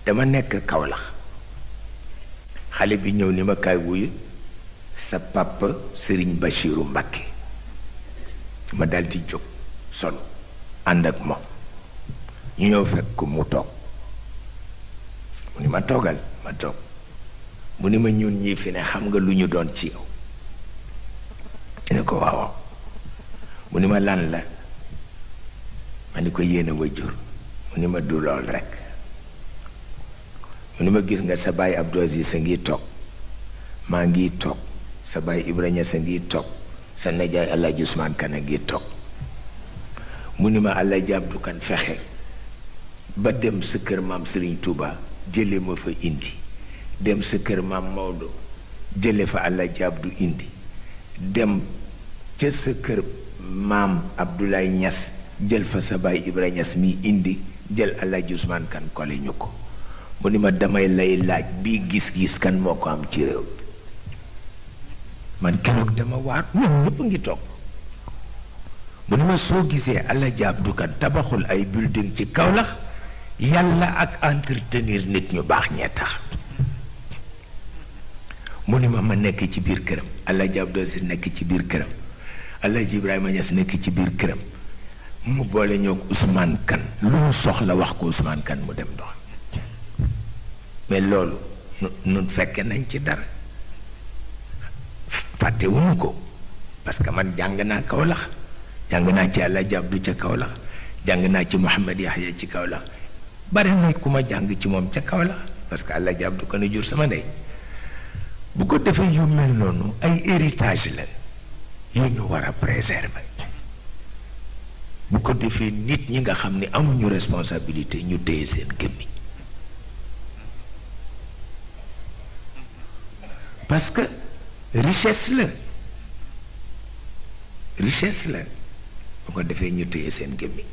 dama nekk Kaolack xale bi ñëw ni ma kaay wuyu sa papa Serigne Bachiru Mbacké ma daldi jóg solo ànd ak moom ñu ñëw fekk ko mu toog mu ni ma toogal ma toog mu ni ma ñun ñii fi ne xam nga lu ñu doon ci yow ne ko waaw mu ni ma lan la ma ni ko yéene wajur mu ni ma du lool rek mu ni ma gis nga sa baay Abdou Aziz sa ngi toog maa ngi toog sa baay Ibrahima sa ngi toog sa nijaay Alaaji Usmaan Kan a ngi toog mu ni ma Alaaji Abdu Kan fexe ba dem sa kër maam Serigne Touba jële ma fa indi dem sa kër maam Maodo jële fa Alaaji Abdu indi dem ca sa kër maam Abdoulaye Niass jël fa sa baay Ibrahima Niass mi indi jël Alaaji Usmaan Kan kole ñu ko mu ni ma damay lay laaj bii gis-gis kan moo ko am ci réew man keroog dama waar ñoom ñëpp ngi toog mu ni ma soo gisee Alaaji Abdu Kan tabaxul ay building ci Kaolack yàlla ak entretenir nit ñu baax ñee tax mu ni ma nekk ci biir këram Alaaji Abdou Aziz nekk ci biir këram Alaaji Ibrahima Niass nekk ci biir këram mu boole ñoo Ousmane Kan lu mu soxla wax ko Ousmane Kan mu dem dox mais loolu nun fekke nañ ci dara fàtte wuñu ko parce que man jàng naa Kaolack jàng naa ci Alaaji Abdu ca Kaolack jàng naa ci Mouhamed Yahya ci Kaolack bare na ku ma jàng ci moom ca Kaolack parce que Alaaji Abdu Kan a jur sama ndey bu ko defee yu mel noonu ay héritage la yu ñu war a préserver bu ko defee nit ñi nga xam ne amuñu responsabilité ñu téye seen gémmiñ parce que richesse la bu ko defee ñu téye seen gémmiñ